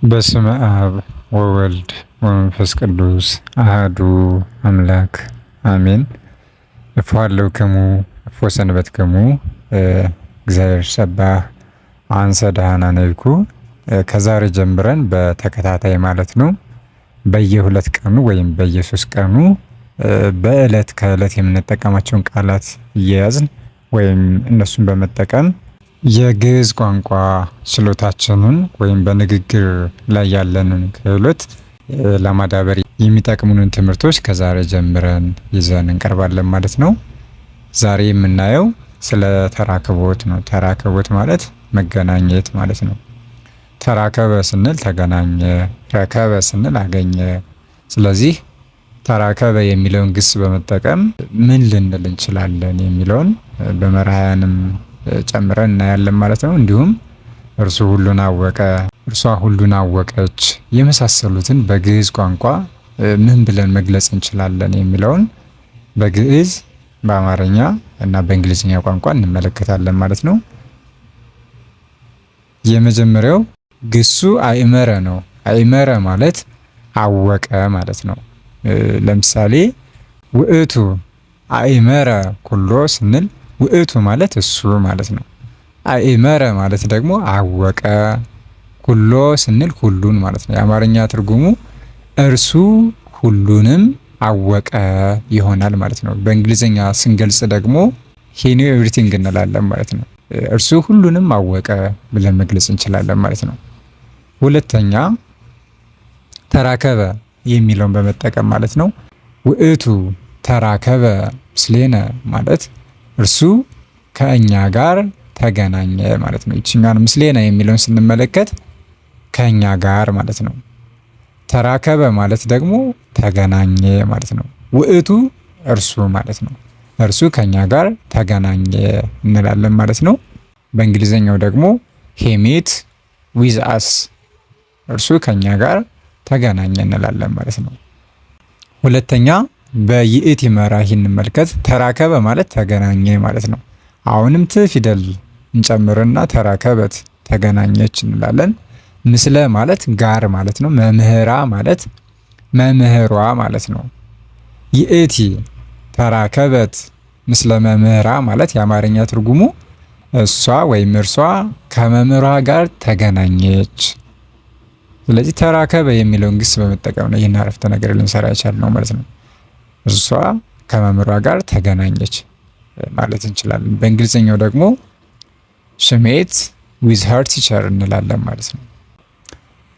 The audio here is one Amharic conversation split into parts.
በስመ አብ ወወልድ ወመንፈስ ቅዱስ አሃዱ አምላክ አሜን። እፎ ሀለውክሙ እፎ ሰንበትክሙ። እግዚአብሔር ሰባህ አንሰ ደኃና ነይኩ። ከዛሬ ጀምረን በተከታታይ ማለት ነው በየሁለት ቀኑ ወይም በየሶስት ቀኑ በእለት ከእለት የምንጠቀማቸውን ቃላት እየያዝን ወይም እነሱን በመጠቀም የግዕዝ ቋንቋ ችሎታችንን ወይም በንግግር ላይ ያለንን ክህሎት ለማዳበር የሚጠቅሙንን ትምህርቶች ከዛሬ ጀምረን ይዘን እንቀርባለን ማለት ነው። ዛሬ የምናየው ስለ ተራክቦት ነው። ተራክቦት ማለት መገናኘት ማለት ነው። ተራከበ ስንል ተገናኘ፣ ረከበ ስንል አገኘ። ስለዚህ ተራከበ የሚለውን ግስ በመጠቀም ምን ልንል እንችላለን የሚለውን በመርሃያንም ጨምረን እናያለን ማለት ነው። እንዲሁም እርሱ ሁሉን አወቀ፣ እርሷ ሁሉን አወቀች የመሳሰሉትን በግዕዝ ቋንቋ ምን ብለን መግለጽ እንችላለን የሚለውን በግዕዝ፣ በአማርኛ እና በእንግሊዝኛ ቋንቋ እንመለከታለን ማለት ነው። የመጀመሪያው ግሱ አእመረ ነው። አእመረ ማለት አወቀ ማለት ነው። ለምሳሌ ውእቱ አእመረ ኩሎ ስንል ውእቱ ማለት እሱ ማለት ነው። አእመረ ማለት ደግሞ አወቀ፣ ኩሎ ስንል ሁሉን ማለት ነው። የአማርኛ ትርጉሙ እርሱ ሁሉንም አወቀ ይሆናል ማለት ነው። በእንግሊዝኛ ስንገልጽ ደግሞ he knew everything እንላለን ማለት ነው። እርሱ ሁሉንም አወቀ ብለን መግለጽ እንችላለን ማለት ነው። ሁለተኛ ተራከበ የሚለውን በመጠቀም ማለት ነው። ውእቱ ተራከበ ምስሌነ ማለት እርሱ ከእኛ ጋር ተገናኘ ማለት ነው። ይችኛዋን ምስሌነ የሚለውን ስንመለከት ከእኛ ጋር ማለት ነው። ተራከበ ማለት ደግሞ ተገናኘ ማለት ነው። ውእቱ እርሱ ማለት ነው። እርሱ ከእኛ ጋር ተገናኘ እንላለን ማለት ነው። በእንግሊዝኛው ደግሞ he met with us፣ እርሱ ከእኛ ጋር ተገናኘ እንላለን ማለት ነው። ሁለተኛ በይእቲ መራሂ እንመልከት። ተራከበ ማለት ተገናኘ ማለት ነው። አሁንም ት ፊደል እንጨምርና ተራከበት ተገናኘች እንላለን። ምስለ ማለት ጋር ማለት ነው። መምህራ ማለት መምህሯ ማለት ነው። ይእቲ ተራከበት ምስለ መምህራ ማለት የአማርኛ ትርጉሙ እሷ ወይም እርሷ ከመምህሯ ጋር ተገናኘች። ስለዚህ ተራከበ የሚለውን ግስ በመጠቀም ነው ይህን አረፍተ ነገር ልንሰራ የቻልነው ማለት ነው። እርሷ ከመምህሯ ጋር ተገናኘች ማለት እንችላለን። በእንግሊዝኛው ደግሞ she met with her teacher እንላለን ማለት ነው።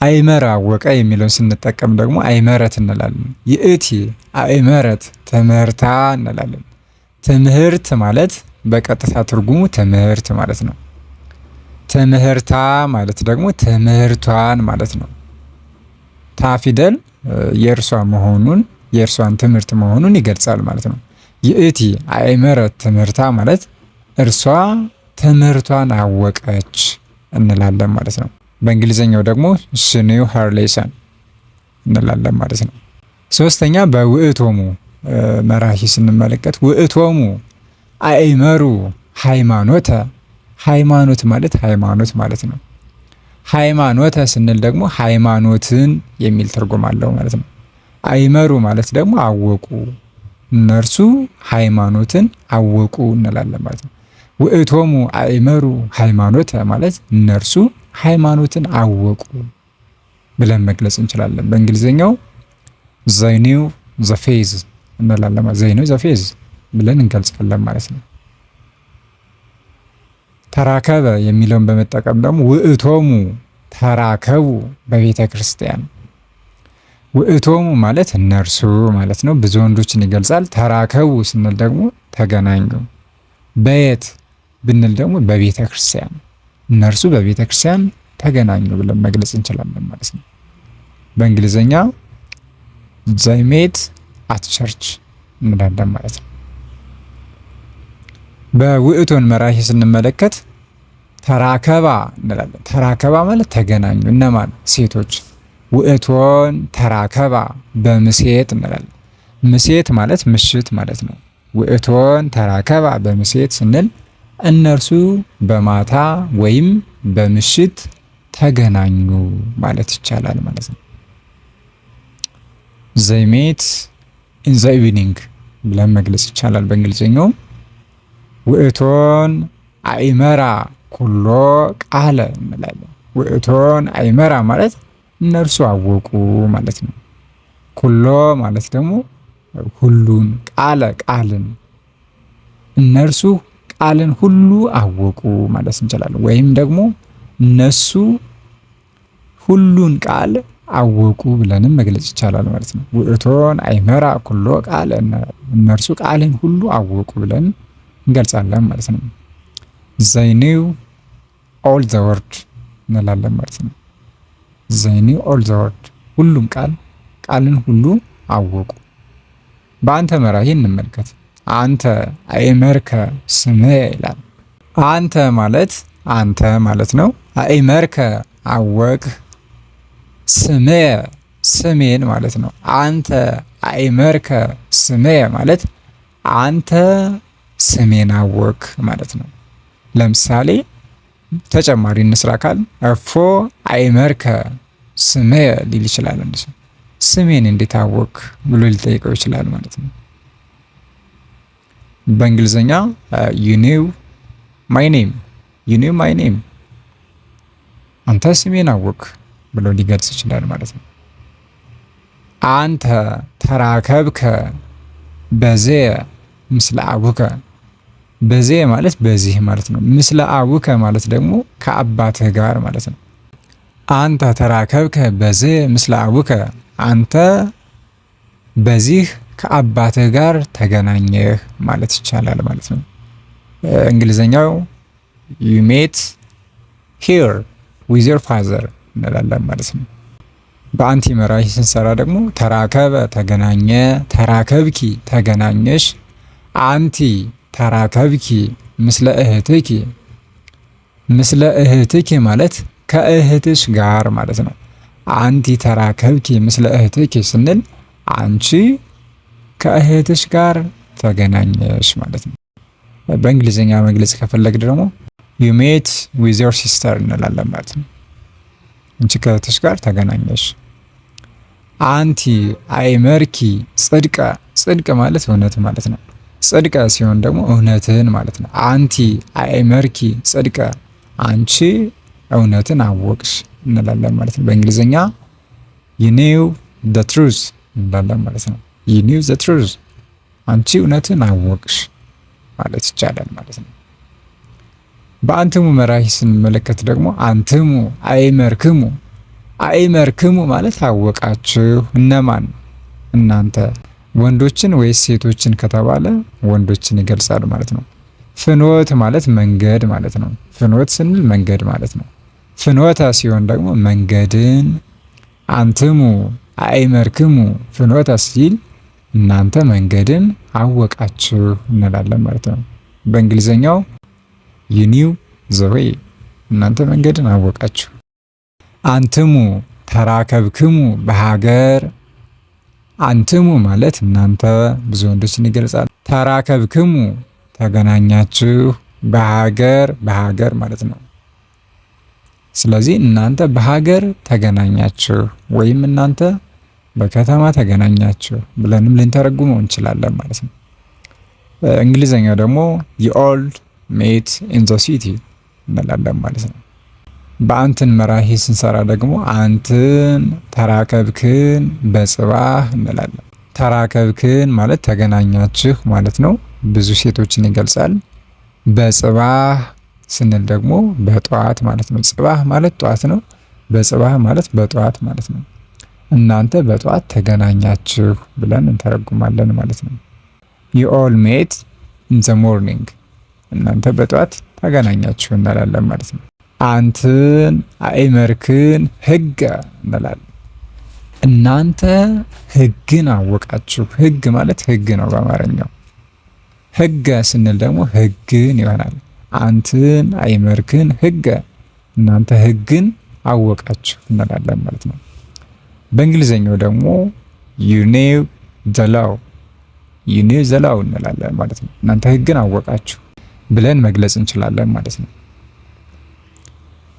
አእመረ አወቀ የሚለውን ስንጠቀም ደግሞ አእመረት እንላለን። ይእቲ አእመረት ትምህርታ እንላለን። ትምህርት ማለት በቀጥታ ትርጉሙ ትምህርት ማለት ነው። ትምህርታ ማለት ደግሞ ትምህርቷን ማለት ነው። ታ ፊደል የእርሷ መሆኑን፣ የእርሷን ትምህርት መሆኑን ይገልጻል ማለት ነው። ይእቲ አእመረት ትምህርታ ማለት እርሷ ትምህርቷን አወቀች እንላለን ማለት ነው። በእንግሊዝኛው ደግሞ she knew her lesson እንላለን ማለት ነው። ሶስተኛ በውእቶሙ መራሂ ስንመለከት ውእቶሙ አእመሩ ሃይማኖተ። ሃይማኖት ማለት ሃይማኖት ማለት ነው። ሃይማኖተ ስንል ደግሞ ሃይማኖትን የሚል ትርጉም አለው ማለት ነው። አእመሩ ማለት ደግሞ አወቁ፣ እነርሱ ሃይማኖትን አወቁ እንላለን ማለት ነው። ውእቶሙ አእመሩ ሃይማኖተ ማለት እነርሱ ሃይማኖትን አወቁ ብለን መግለጽ እንችላለን። በእንግሊዝኛው they knew the faith እንላለን። They knew the faith ብለን እንገልጻለን ማለት ነው። ተራከበ የሚለውን በመጠቀም ደግሞ ውእቶሙ ተራከቡ በቤተ ክርስቲያን። ውእቶሙ ማለት እነርሱ ማለት ነው። ብዙ ወንዶችን ይገልጻል። ተራከቡ ስንል ደግሞ ተገናኙ። በየት ብንል ደግሞ በቤተ ክርስቲያን፣ እነርሱ በቤተ ክርስቲያን ተገናኙ ብለን መግለጽ እንችላለን ማለት ነው። በእንግሊዝኛ they met at church እንላለን ማለት ነው። በውእቶን መራሂ ስንመለከት ተራከባ እንላለን። ተራከባ ማለት ተገናኙ። እነማን? ሴቶች። ውእቶን ተራከባ በምሴት እንላለን። ምሴት ማለት ምሽት ማለት ነው። ውእቶን ተራከባ በምሴት ስንል እነርሱ በማታ ወይም በምሽት ተገናኙ ማለት ይቻላል ማለት ነው። They met in the evening ብለን መግለጽ ይቻላል በእንግሊዝኛውም። ውእቶን አእመራ ኩሎ ቃለ እንላለን። ውእቶን አእመራ ማለት እነርሱ አወቁ ማለት ነው። ኩሎ ማለት ደግሞ ሁሉን፣ ቃለ ቃልን፣ እነርሱ ቃልን ሁሉ አወቁ ማለት እንችላለን። ወይም ደግሞ እነሱ ሁሉን ቃል አወቁ ብለንም መግለጽ ይቻላል ማለት ነው። ውእቶን አእመራ ኩሎ ቃለ፣ እነርሱ ቃልን ሁሉ አወቁ ብለን እንገልጻለን ማለት ነው። They knew all the word እንላለን ማለት ነው። They knew all the word፣ ሁሉም ቃል ቃልን ሁሉ አወቁ። በአንተ መራሂ እንመልከት። አንተ አእመርከ ስምየ ይላል። አንተ ማለት አንተ ማለት ነው። አእመርከ አወቅህ፣ ስምየ ስሜን ማለት ነው። አንተ አእመርከ ስምየ ማለት አንተ ስሜን አወቅህ ማለት ነው። ለምሳሌ ተጨማሪ እንስራ ካል እፎ አእመርከ ስምየ ሊል ይችላል። አንድ ሰው ስሜን እንዴት አወቅህ ብሎ ሊጠይቀው ይችላል ማለት ነው። በእንግሊዝኛ you knew my name፣ you knew my name፣ አንተ ስሜን አወቅህ ብሎ ሊገልጽ ይችላል ማለት ነው። አንተ ተራከብከ በዝየ ምስለ አቡከ። በዝየ ማለት በዚህ ማለት ነው። ምስለ አቡከ ማለት ደግሞ ከአባትህ ጋር ማለት ነው። አንተ ተራከብከ በዝየ ምስለ አቡከ፣ አንተ በዚህ ከአባትህ ጋር ተገናኘህ ማለት ይቻላል ማለት ነው። እንግሊዘኛው you met here with your father እንላለን ማለት ነው። በአንቲ መራሂ ስንሰራ ደግሞ ተራከበ ተገናኘ፣ ተራከብኪ ተገናኘሽ፣ አንቲ ተራከብኪ ምስለ እህትኪ። ምስለ እህትኪ ማለት ከእህትሽ ጋር ማለት ነው። አንቲ ተራከብኪ ምስለ እህትኪ ስንል አንቺ ከእህትሽ ጋር ተገናኘሽ ማለት ነው። በእንግሊዝኛ መግለጽ ከፈለግን ደግሞ you met with your sister እንላለን ማለት ነው። አንቺ ከእህትሽ ጋር ተገናኘሽ። አንቲ አእመርኪ ጽድቀ። ጽድቅ ማለት እውነት ማለት ነው። ጽድቀ ሲሆን ደግሞ እውነትን ማለት ነው። አንቲ አእመርኪ ጽድቀ፣ አንቺ እውነትን አወቅሽ እንላለን ማለት ነው። በእንግሊዝኛ you knew the truth እንላለን ማለት ነው። You knew the truth፣ አንቺ እውነትን አወቅሽ ማለት ይቻላል ማለት ነው። በአንትሙ መራሂ ስንመለከት ደግሞ አንትሙ አእመርክሙ። አእመርክሙ ማለት አወቃችሁ። እነማን? እናንተ። ወንዶችን ወይስ ሴቶችን ከተባለ ወንዶችን ይገልጻል ማለት ነው። ፍኖት ማለት መንገድ ማለት ነው። ፍኖት ስንል መንገድ ማለት ነው። ፍኖተ ሲሆን ደግሞ መንገድን። አንትሙ አእመርክሙ ፍኖተ ሲል እናንተ መንገድን አወቃችሁ እንላለን ማለት ነው። በእንግሊዝኛው you knew the way፣ እናንተ መንገድን አወቃችሁ። አንትሙ ተራከብክሙ በሀገር። አንትሙ ማለት እናንተ፣ ብዙ ወንዶችን ይገልጻል። ተራከብክሙ ተገናኛችሁ፣ በሀገር በሀገር ማለት ነው። ስለዚህ እናንተ በሀገር ተገናኛችሁ ወይም እናንተ በከተማ ተገናኛችሁ ብለንም ልንተረጉመው እንችላለን ማለት ነው። እንግሊዘኛው ደግሞ you all met in the city እንላለን ማለት ነው። በአንትን መራሂ ስንሰራ ደግሞ አንትን ተራከብክን በጽባህ እንላለን። ተራከብክን ማለት ተገናኛችሁ ማለት ነው። ብዙ ሴቶችን ይገልጻል። በጽባህ ስንል ደግሞ በጠዋት ማለት ነው። ጽባህ ማለት ጠዋት ነው። በጽባህ ማለት በጠዋት ማለት ነው። እናንተ በጠዋት ተገናኛችሁ ብለን እንተረጉማለን ማለት ነው። You all met in the morning፣ እናንተ በጠዋት ተገናኛችሁ እንላለን ማለት ነው። አንትን አእመርክን ህገ እንላለን። እናንተ ህግን አወቃችሁ። ህግ ማለት ህግ ነው በአማርኛው። ህገ ስንል ደግሞ ህግን ይሆናል። አንትን አእመርክን ህገ፣ እናንተ ህግን አወቃችሁ እንላለን ማለት ነው። በእንግሊዘኛው ደግሞ you knew the law፣ you knew the law እንላለን ማለት ነው። እናንተ ህግን አወቃችሁ ብለን መግለጽ እንችላለን ማለት ነው።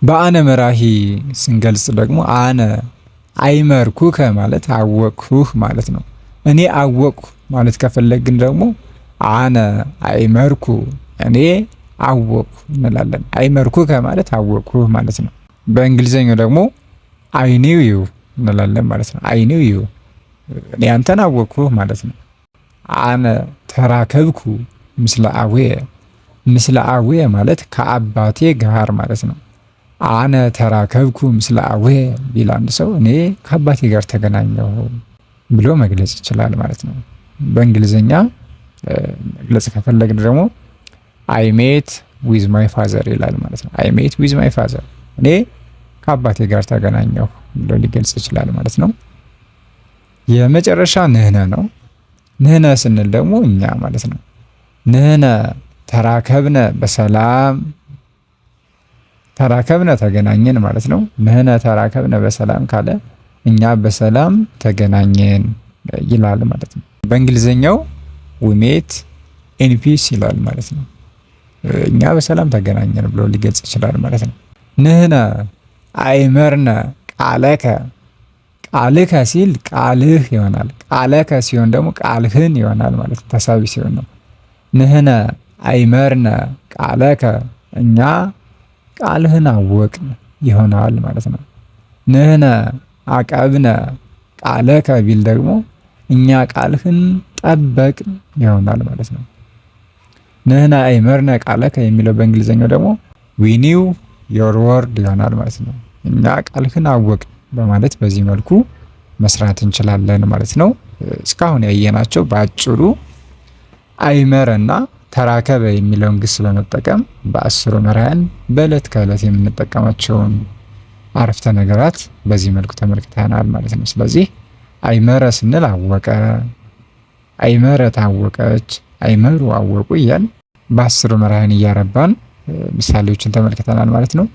በአነ መራሂ ስንገልጽ ደግሞ አነ አይመርኩከ ማለት አወቅሁህ ማለት ነው። እኔ አወቅሁ ማለት ከፈለግን ደግሞ አነ አይመርኩ እኔ አወቅሁ እንላለን። አይመርኩከ ማለት አወቅሁህ ማለት ነው። በእንግሊዘኛው ደግሞ I knew you እንላለን ማለት ነው። I knew you እኔ አንተን አወቅሁህ ማለት ነው። አነ ተራከብኩ ምስለ አቡየ፣ ምስለ አቡየ ማለት ከአባቴ ጋር ማለት ነው። አነ ተራከብኩ ምስለ አቡየ ቢል አንድ ሰው እኔ ከአባቴ ጋር ተገናኘሁ ብሎ መግለጽ ይችላል ማለት ነው። በእንግሊዝኛ መግለጽ ከፈለግን ደግሞ I met with my father ይላል ማለት ነው። I met with my father እኔ ከአባቴ ጋር ተገናኘሁ ብሎ ሊገልጽ ይችላል ማለት ነው። የመጨረሻ ንህነ ነው። ንህነ ስንል ደግሞ እኛ ማለት ነው። ንህነ ተራከብነ በሰላም፣ ተራከብነ ተገናኘን ማለት ነው። ንህነ ተራከብነ በሰላም ካለ እኛ በሰላም ተገናኘን ይላል ማለት ነው። በእንግሊዝኛው we met in peace ይላል ማለት ነው። እኛ በሰላም ተገናኘን ብሎ ሊገልጽ ይችላል ማለት ነው። ንህነ አይመርነ ቃለከ፣ ቃልከ ሲል ቃልህ ይሆናል። ቃለከ ሲሆን ደግሞ ቃልህን ይሆናል ማለት ነው። ተሳቢ ሲሆን ነው። ንህነ አይመርነ ቃለከ እኛ ቃልህን አወቅን ይሆናል ማለት ነው። ንህነ አቀብነ ቃለከ ቢል ደግሞ እኛ ቃልህን ጠበቅን ይሆናል ማለት ነው። ንህነ አይመርነ ቃለከ የሚለው በእንግሊዝኛው ደግሞ we knew your word ይሆናል ማለት ነው። እኛ ቃልህን አወቅን በማለት በዚህ መልኩ መስራት እንችላለን ማለት ነው። እስካሁን ያየናቸው በአጭሩ አይመረና ተራከበ የሚለውን ግስ በመጠቀም በ10ሩ መራሕያን በዕለት ከዕለት የምንጠቀማቸውን አረፍተ ነገራት በዚህ መልኩ ተመልክተናል ማለት ነው። ስለዚህ አይመረ ስንል አወቀ፣ አይመረ ታወቀች፣ አይመሩ አወቁ እያል በ10ሩ መራሕያን እያረባን ምሳሌዎችን ተመልክተናል ማለት ነው።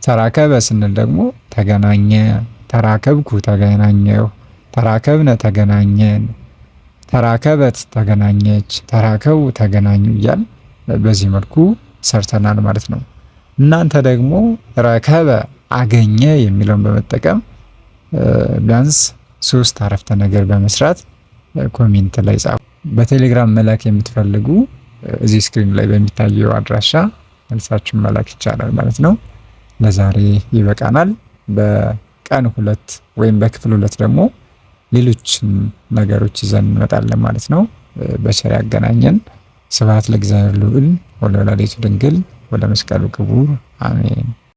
ተራከበ ስንል ደግሞ ተገናኘ፣ ተራከብኩ ተገናኘሁ፣ ተራከብነ ተገናኘን፣ ተራከበት ተገናኘች፣ ተራከቡ ተገናኙ እያል በዚህ መልኩ ሰርተናል ማለት ነው። እናንተ ደግሞ ረከበ አገኘ የሚለውን በመጠቀም ቢያንስ 3 አረፍተ ነገር በመስራት comment ላይ ጻፉ። በቴሌግራም መላክ የምትፈልጉ እዚህ screen ላይ በሚታየው አድራሻ መልሳችሁን መላክ ይቻላል ማለት ነው። ለዛሬ ይበቃናል። በቀን 2 ወይም በክፍል 2 ደግሞ ሌሎችን ነገሮች ይዘን እንመጣለን ማለት ነው። በቸር ያገናኘን። ስብሐት ለእግዚአብሔር ልዑል ወለወላዲቱ ድንግል ወለመስቀሉ ክቡር አሜን።